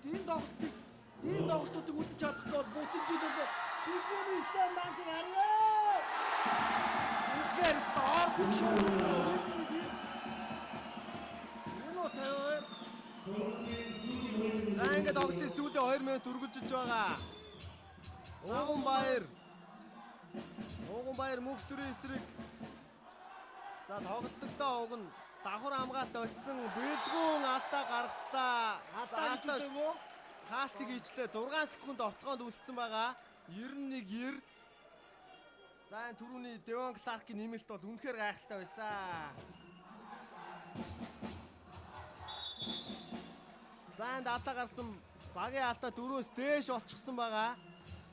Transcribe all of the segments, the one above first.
Энэ тоглолтыг ийм тоглолтуудыг үзэж чадахгүй бол бүтэн жил бол Бэлгүүний Slam Dunk-ыг харъя. Үнэхээр орхон шоу. Минут 52. За ингээд тоглолтын сүүлийн 2 минут үргэлжлэж байгаа. Ууган Баяр мөнх төрийн эсрэг. За тоглолтогдоо уг нь давхар хамгаалт очсон. Бэлгүүн алдаа гаргачлаа. Алдаа гэж үү? Хаалтыг хийчлээ. 6 секунд овтлогоонд үлдсэн байгаа. 91-90. За энэ түрүүний Девон Кларкийн нэмэлт бол үнэхээр гайхалтай байсан. За энд алдаа гарсан багийн алдаа 4-өөс дээш олчихсон байгаа.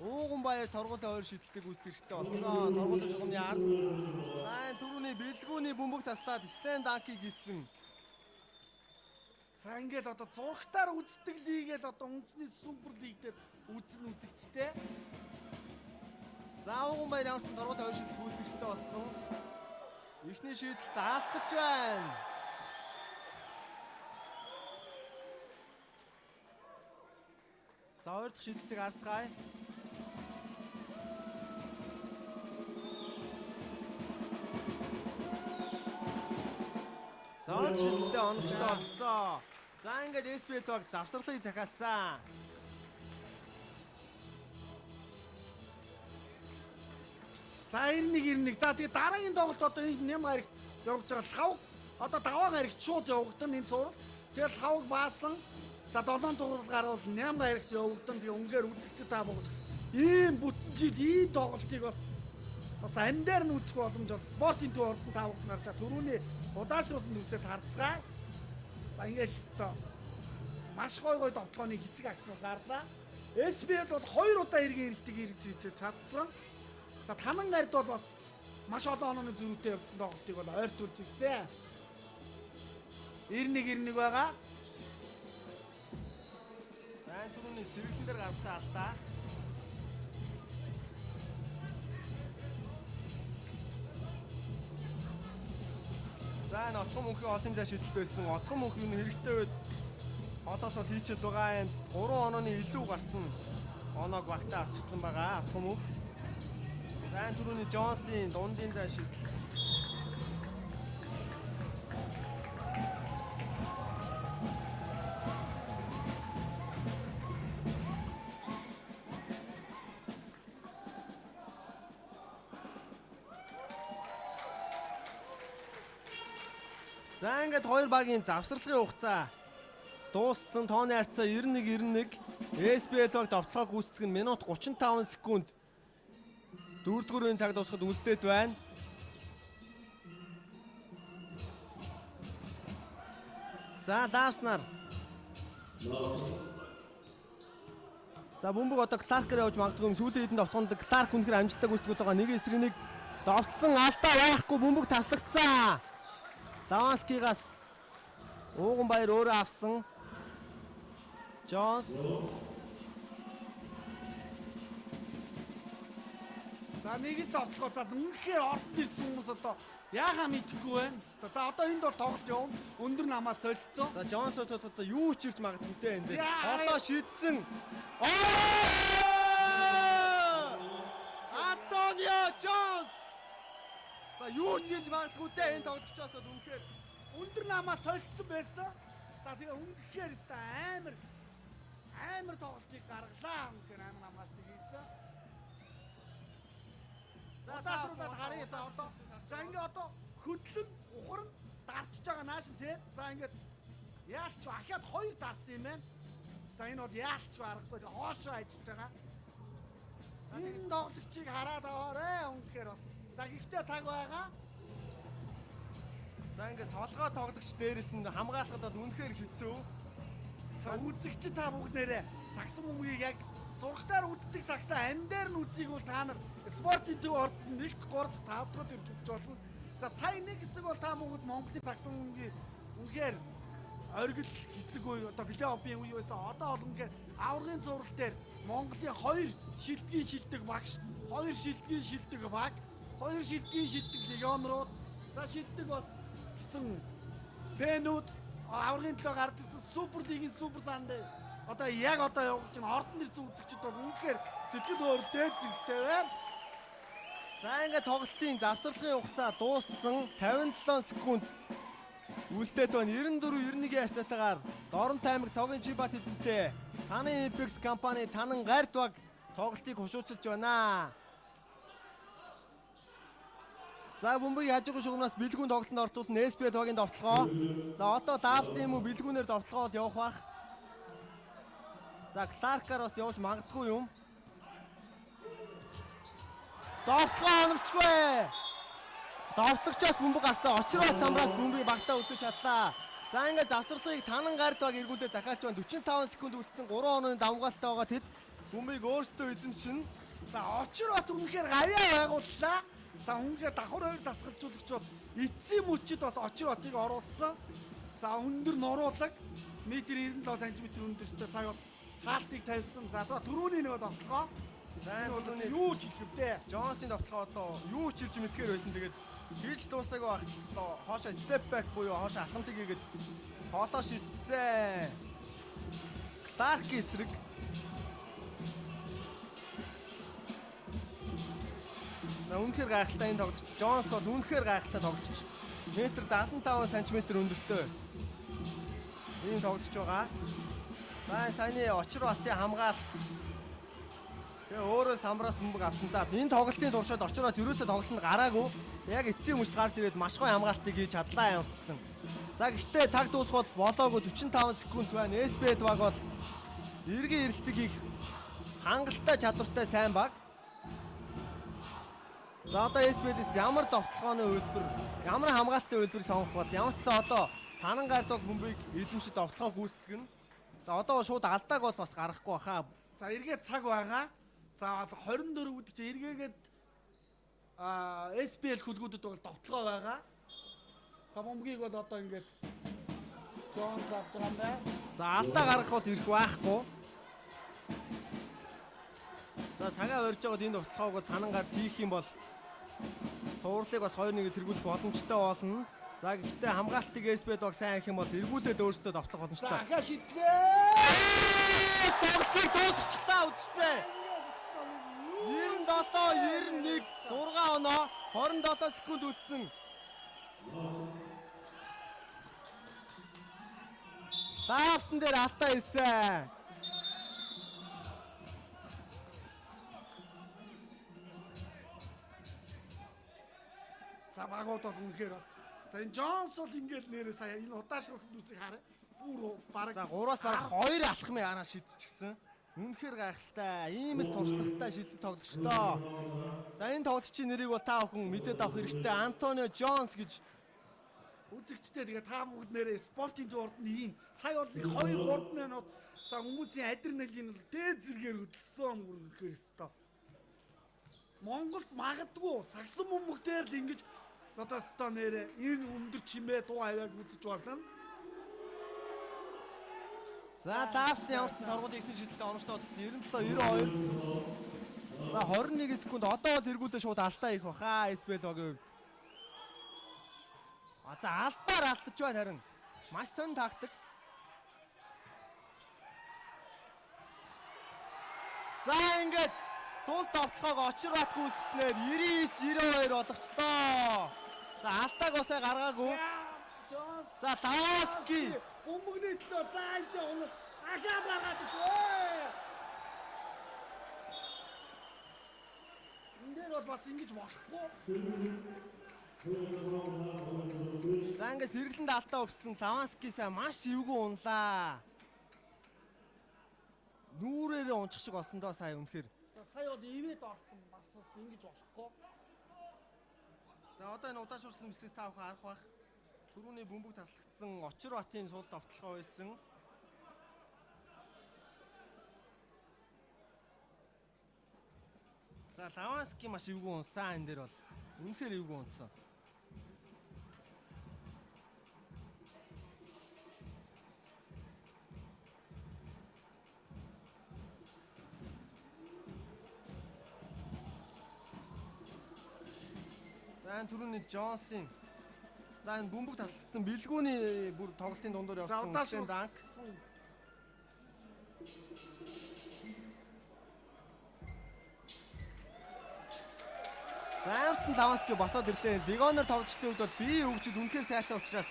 Ууган Баяр торгуулийн хоёр шидэлтийг үүсгэх хэрэгтэй болсон. Торгуулийн чухамны ард. За энэ түрүүний бэлгүүний бөмбөг таслаад Slam Dunk-ыг хийсэн. За ингээд одоо зурагтаар үздэг лигээл одоо үндэсний супер лиг дээр үзэн үзэгчтэй. За Ууган Баяр ямар ч торгуулийн хоёр шидэлт үүсгэх хэрэгтэй болсон. Эхний шидэлт алдаж байна. За хоёр дахь шидэлтийг харцгаая. За хоёр дахь шидэлтээ оновчтой болсон. За ингээд SPL баг завсарлыг захиалсан. За 91-91. За тэгээ дараагийн тоглолт одоо энэ нэм гарагт явж байгаа лавг одоо даваан гарагт шууд явагдана энэ цуврал. Тэгээ лавг баасан. За 7 дугаар гарвал 8 гарагт явагдана. Тэгээ үнэхээр үзэгч та бүгд ийм бүтэн жил ийм тоглолтыг бас амьдаар нь үзэх боломж бол спортын төв ордон та бүгд нарчаа түрүүний удаашруулсан дүрсээс харцгаая. За ингээд өстой маш гой гой довтлооны хэсэг агшнууд гарлаа. SPL бол 2 удаа эргэн ирэлтийг эргэж хийж чадсан. За танан ард бол бас маш олон онооны зөрүүтэй явсан тоглолтыг бол ойртуулж ирсэн. 91-91 байгаа. За энэ түрүүний сэргэлэн дээр гарсан алдаа. За энэ Отхон мөнхийн олон зай шидэлт байсан. Отхон мөнх юу хэрэгтэй үед одоос бол хийчихэд байгаа юм. 3 онооны илүү гарсан оноог багтаа авчирсан байгаа. Отхон мөнх. За энэ түрүүний Джонсын дундын зай шидэлт. За ингээд хоёр багийн завсарлахын хугацаа дууссан. Тооны харьцаа 91-91. SPL баг довтлогоо гүйцэтгэх нь минут 35 секунд. Дөрөвдүгээр үеийн цаг дуусахад үлдээд байна. За Лавснар. За бөмбөг одоо Кларкээр явж магадгүй юм. Сүүлийн хэдэн довтлогонд Кларк үнэхээр амжилттай гүйцэтгэл байгаа. Нэг эсрэг нэг довтлсон алдаа байхгүй бөмбөг таслагдсан. Лаванскигаас Ууган Баяр өөрөө авсан. Джонс. За нэг л довтлогоо. За үнэхээр ордонд ирсэн хүмүүс одоо яахаа мэдэхгүй байна. За одоо энд бол тоглолт явна. Өндөр намаа солилцсон. За Джонсоос одоо юу ч ирж магадгүй те энэ дээр. Одоо шидсэн. Антонио Джонс. За юу ч хийж магадгүй те энэ тоглогчоос бол үнэхээр өндөр намаа солилцсон байсан. За тэгээ үнэхээр өстой амар тоглолтыг гаргалаа. Үнэхээр амар намаалтыг хийсэн. За удаашруулаад харъя. За одоо за ингээ одоо хөдлөн ухран дарчж байгаа нааш нь те. За ингээд яалч ахиад 2 дарсан юм байна. За энэ бол яалч аргагүй хоошоо ажиллаж байгаа. Энэ тоглогчийг хараад аваарэ. Үнэхээр бас. За гэхдээ цаг байгаа. За ингээд солгоо тоглогч дээрээс нь хамгаалахад бол үнэхээр хэцүү. За үзэгч та бүгд нэрээ сагсан бөмбөгийг яг зургатаар үздэг сагсан амьдаар нь үзийг бол та нар спортын төв ордонд 1-р 3-р 5-р ирж үзэж болно. За сая нэг хэсэг бол та бүгд Монголын сагсан бөмбөгийн үнэхээр оргил хэсэг үе одоо плей-оффын үе байсан. Одоо бол үнэхээр аваргын зурвал дээр Монголын 2 шилдгийн шилдэг багш, 2 шилдгийн шилдэг баг, 2 шилдгийн шилдэг легионерууд, за шилдэг бас гэсэн фэнүүд аваргын төлөө гарч ирсэн Супер лигийн Супер Сандей Одоо яг одоо явуулж байгаа ордон ирсэн үзэгчид бол үнэхээр сэтгэл хөдлөлтэй зэрэгтэй байна. За ингээд тоглолтын завсарлахын хугацаа дууссан. 57 секунд үлдээд байна. 94-91-ийн харьцаатайгаар Дорнот аймаг цогийн Чибат эзэнтэй Таны Impex компани Танан Гард баг тоглолтыг хушуучилж байна. За бөмбөгийг хажуугийн шугамнаас бэлгүүн тоглолтод орцуулна. SPL багийн довтлогоо. За одоо Лавсын юм уу бэлгүүнээр довтлогоо явах бах. За Кларкаар бас явж магадгүй юм. Довтлогоо оновчгүй. Довтлогчоос бөмбөг гарсан. Очроо самбраас бөмбөгийг багтаа өдөж чадлаа. За ингээд завсарлагыг Танан Гард баг эргүүлээ захиалж байна. 45 секунд үлдсэн 3 онооны давмгаалтай байгаа тэд бөмбөгийг өөрсдөө эзэмшин. За Очроо үнэхээр гавьяа байгууллаа. За үнэхээр давхар хоёр дасгалжуулагч бол эцсийн мөчид бас Очротыг оруулсан. За өндөр нуруулаг метр 97 см өндөртэй сая бол хаалтыг тавьсан. За түрүүний нөгөө довтлогоо. За энэ юу ч хэлэх вдэ. Джонсын довтлогоо одоо юу ч хэлж мэдгээр байсан. Тэгээд хийж дуусаагүй багт одоо хоошоо step back буюу хоошоо алхамтыг хийгээд хоолоо шидсэн. Кларк эсрэг. За үнэхээр гайхалтай энэ тоглогч. Джонс бол үнэхээр гайхалтай тоглогч. Метр 75 см өндөртэй ийм тоглогч байгаа. За саяны Очротын хамгаалалт. Тэгээ өөрөө самбраас бөмбөг авсан. За энэ тоглолтын туршид Очрот ерөөсөө тоглолтод гараагүй. Яг эцсийн мөчд гарч ирээд маш гоё хамгаалтыг хийж чадлаа ямарчсан. За гэхдээ цаг дуусах бол болоогүй 45 секунд байна. SPL баг бол эргэн ирэлтийг хийх хангалттай чадвартай сайн баг. За одоо SPL-с ямар довтлогооны үйлдвэр, ямар хамгаалтын үйлдвэрийг сонгох бол ямар ч сан одоо Танан Гард бөмбөгийг эзэмшид довтлогоо гүйцэтгэнэ. За одоо шууд алдааг бол бас гаргахгүй баха. За эргээд цаг байгаа. За 24 гэдэг чинь эргээгээд SPL хүлгүүдэд бол довтлогоо байгаа. За бөмбөгийг бол одоо ингээд Джонс авч байгаа юм байна. За алдаа гаргах бол ирэх байхгүй. За цагаа урьж байгаад энэ довтлогоог бол Танан Гард хийх юм бол цувралыг бас 2-1-ээр тэргүүлэх боломжтой болно. За гэхдээ хамгаалтыг SPL баг сайн хийх юм бол эргүүлээд өөрсдөө довтлох боломжтой. За ахаа шидлээ. Тоглолтыг дуусгачлаа үзэгчдээ. 97 91 6 оноо 27 секунд үлдсэн. Лавсан дээр алдаа хийсэн. За багууд бол үнэхээр бас. За энэ Джонс бол ингээд нэрээ сая энэ удаашруулсан дүрсийг хараа. Бүр бараг За 3-аас бараг 2 алхмын араа шидчихсэн. Үнэхээр гайхалтай. Ийм л туршлагатай шилдэг тоглогчтой. За энэ тоглогчийн нэрийг бол та бүхэн мэдээд авах хэрэгтэй. Антонио Джонс гэж үзэгчтэй тэгээ та бүгд нэрээ спортын урд нь ийм сая бол нэг 2 3 минут за хүмүүсийн адреналин бол дээд зэргээр хөдөлсөн юм үнэхээр өстой. Монголд магадгүй сагсан бөмбөг дээр л ингэж одоо өстой нэрээ энэ өндөр чимээ дуу авиаг үзэж болно. За Лавс ямарсан торгуулийн ихний шидэлтэд оновчтой болсон 97 92. За 21 секунд одоо бол эргүүлээ шууд алдаа их баха SPL багийн хувьд. А за албаар алдаж байна харин. Маш сонь тактик. За ингээд сул довтлогоог Очирбат гүйцэтгснээр 99 92 болгочлоо. За алдааг усаа гаргаагүй. За Лавски бөмбөгний төлөө за энэ чинь унал ахаад гаргаад ирсэн. Энд дээр бол бас ингэж болохгүй. За ингээд сэргэлэнд алдаа өгсөн Лавански сайн маш эвгүй унлаа. Нүүрээрээ унчих шиг болсон доо сая үнэхээр. За сая бол ивэд орсон бас ингэж болохгүй. За одоо энэ удаашруулсан мэтлээс та бүхэн харах бах. Түрүүний бөмбөг таслагдсан Очирбатын сул довтлогоо байсан. За Лавански маш эвгүй унсан энэ дээр бол. Үнэхээр эвгүй унсан. За энэ түрүүний Джонсын за энэ бөмбөг таслагдсан бэлгүүний бүр тоглолтын дундуур За явсан Үсэн данк. удаашруулсан. За ямарчсан Лавански босоод ирлээ. Легоноор тоглогчдын хувьд бол биеийн хөгжил үнэхээр сайтай учраас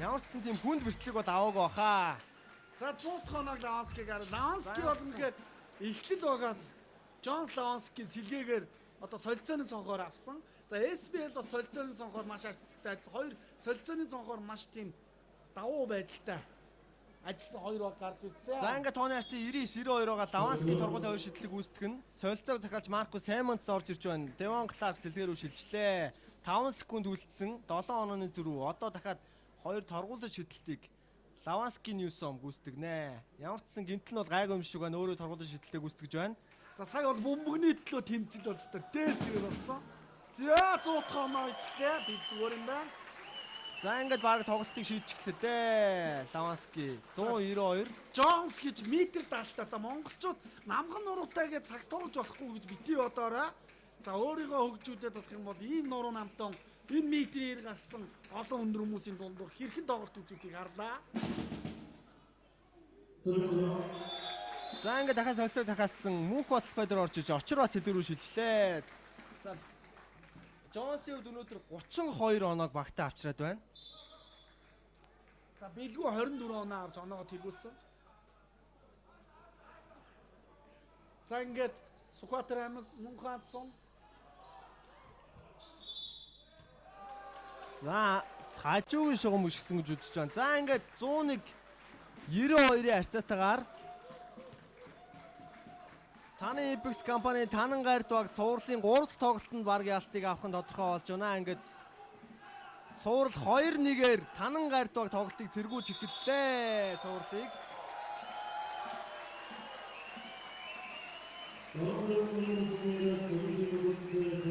ямар ч сан тийм хүнд бэртлийг бол аваагүй баха. За 100 дахь оноог Лаванскиг хараа. Лавански бол үнэхээр эхлэл багаас Джонс Лавански сэлгээгээр одоо солилцооны цонхоор авсан. За SBL бас солилцооны цонхоор маш ашигтай. Хоёр солилцооны цонхоор маш тийм давуу байдалтай ажилласан хоёр баг гарч ирсэн. За ингээд тооны харьцаа 99 92 байгаа. Лавански торгуулийн хоёр шидлэг үүсгэх нь солилцоог захиалж Марко Саймонс орж ирж байна. Девон Кларк сэлгээ рүү шилжлээ. 5 секунд үлдсэн. 7 онооны зөрүү. Одоо дахиад хоёр торгуулийн шидэлтийг Лавански Ньюсом гүйцэтгэнэ. Ямар ч сан гэмтэл нь бол гайгүй юм шиг байна. Өөрөө торгуулийн шидэлтийг гүйцэтгэж байна. За сая бол бөмбөгний төлөө тэмцэл бол өстой дээд зэрэг болсон. За 100 дахь оноо ичлээ. Би зүгээр юм байна. За ингээд баг тоглолтыг шийдчихлээ дээ. Лавански 192. Джонс гэж метр даалтаа. За монголчууд намган нуруутай гэж цагс тоглож болохгүй гэж бити бодоорой. За өөрийгөө хөгжүүлээд болох юм бол ийм нуруу намтан энэ метрээр гарсан олон өндөр хүмүүсийн дундуур хэрхэн тоглолт үзүүлэхийг харлаа. За ингээд дахиад солилцоо захиалсан Мөнх Баталбай дээр орж иж Очир бац хэлдвэр рүү шилжлээ. За Джонсын хувьд өнөөдөр 32 оноог багтаа авчираад байна. За бэлгүү 24 оноо авч оноогоо тэргүүлсэн. За ингээд Сүхбаатар аймаг Мөнхаан сум. За хажуугийн шугам өшгсөн гэж үзэж байна. За ингээд 101 92-ийн харьцаатайгаар Таны Apex компани Танан гайрт баг цувралын 3 дахь тоглолтод баг ялтыг авах нь тодорхой болж байна. Ингээд цуврал 2-1-ээр Танан гайрт баг тоглолтыг тэргүүлж эхэллээ. Цувралыг.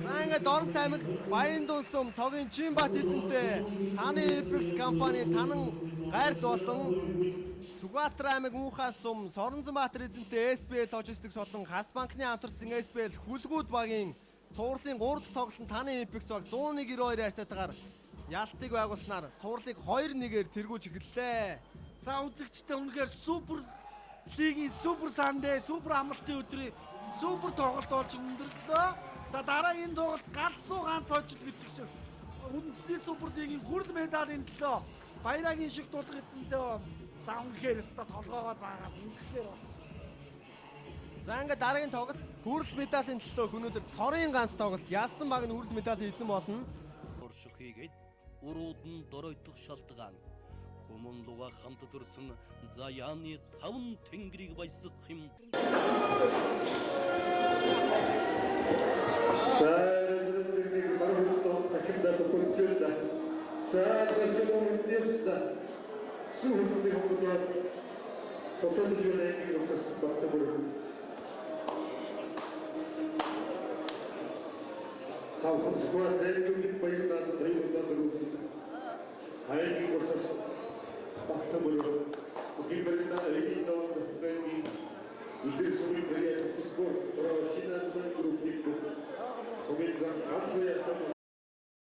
За ингээд Дорнот аймаг Баяндунсум цогийн Чимбат эзэнтэй Таны Apex компани Танан гайрт болон Сүхбаатар аймаг Мөнхаан сум Соронзонбаатар эзэнтэй SBL Logistics болон Хас банкны хамтарсан SBL Хүлгүүд багийн цувралын 3 дахь тоглолтод Таны Apex баг 101-92 харьцаатайгаар ялтыг байгуулснаар цувралыг 2-1-ээр тэргүүлж эхэллээ. За үзэгчтэй үнэхээр супер лигийн супер сандэ, супер амралтын өдрийн супер тоглолт болж өндөрлөө. За дараагийн тоглолт галзуу ганц хожил гэдэг шиг үндэсний супер лигийн хүрэл медалийн төлөө Баярагийн шиг дулга эзэнтэй за үнэхээр өстой толгоогоо заагаад үнэхээр болсон. За ингээд дараагийн тоглолт хүрэл медалийн төлөө өнөөдөр цорын ганц тоглолт ялсан баг нь хүрэл медалийн эзэн болно. Орших хийгээд урууд нь доройтох шалтгаан хүмүүн луга хамт төрсөн заяаны таван тэнгэрийг баясгах юм.